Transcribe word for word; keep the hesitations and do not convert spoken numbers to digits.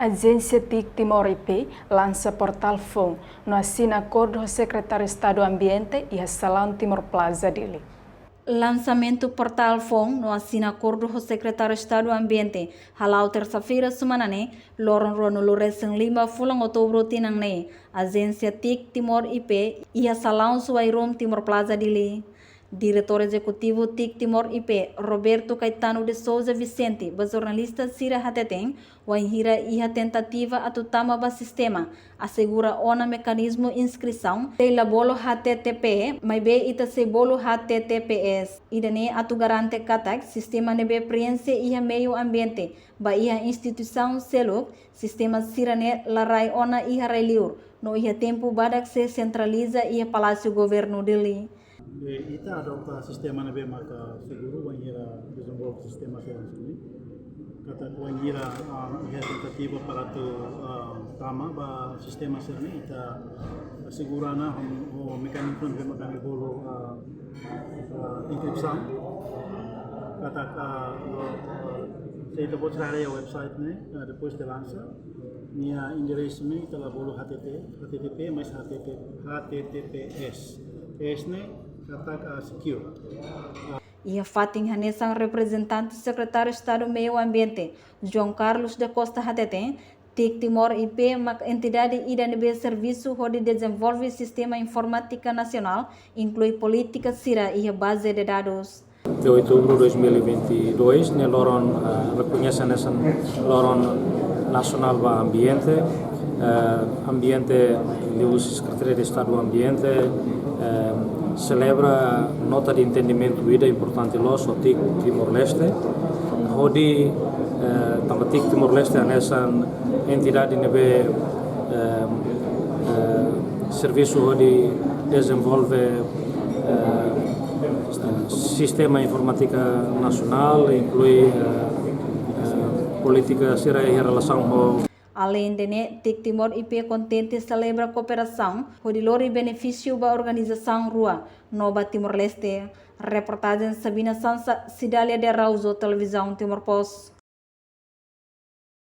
Ajénsia TIC Timor I P lansa portál foun no asina akordu ho Sekretáriu Estadu Ambiente iha Salaun Timor Plaza, Dili. Lansamentu portál foun no asina akordu ho Sekretáriu Estadu Ambiente hala'o tersa-feira semana ne'e, loron ruanulu-resin-lima fulan Outubru tinan ne'e, Ajénsia TIC Timor I P iha Salaun Suai Room, Timor Plaza, Dili. Diretór Ezekutivu TIC Timor I P, Roberto Caetano de Sousa Vicente, ba jornalista sira hateten, wainhira iha tentativa atu tama ba sistema, asegura ona mekanizmu inskrisaun, sei la bolu H T T P, maibé ita sei bolu H T T P S. Ida-ne'e atu garante katak sistema ne'ebé preenxe iha meiu ambiente ba iha instituisaun seluk, sistema sira-ne'e la rai ona iha rai-liur, no iha tempu badak sei sentraliza iha Palásiu Governu, Dili. Eh, ita adota sistema ne'ebé maka seguru wainhira dezenvolve sistema sira hanesan ne'e. Katak wainhira, ah, iha tentativa para atu, ah, tama ba sistema sira-ne'e, ita asegura ona ho, ho mekanizmu ne'ebé maka ami bolu, ah, ah, enkripsaun. Katak, ah, se ita-boot haree iha website ne'e, ah, depois de lansa, nia enderesu ne'e ita la bolu H T T, H T T P, mais H T T, H T T P S. S ne'e katak, ah, secure. Iha fatin hanesan, reprezentante Sekretáriu Estadu Meiu Ambiente, João Carlos da Costa, hateten, TIC Timor I P mak entidade ida ne'ebé servisu hodi dezenvolve sistema informátika nasionál, inklui polítika sira iha baze de dadus. Dia oito de outubro de dois mil e vinte e dois, ne'e loron, eh, rekoñese hanesan loron nasionál ba ambiente. Eh, ambiente, liuhusi Sekretaria de Estadu Ambiente, eh, selebra nota de entendimentu ida importante loos ho TIC Timor-Leste, hodi, eh, tanba TIC Timor-Leste hanesan entidade ne'ebé, eh, eh, servisu hodi dezenvolve, eh, sistema informátika nasionál, inklui, eh, eh, polítika sira iha relasaun ho. Aleinde ne'e, TIC Timor I P kontente selebra kooperasaun hodi lori benefísiu ba organizasaun rua no ba Timor-Leste. Reportajen Sabina Sansa, Cidália de Araújo, Televizaun Timor Post.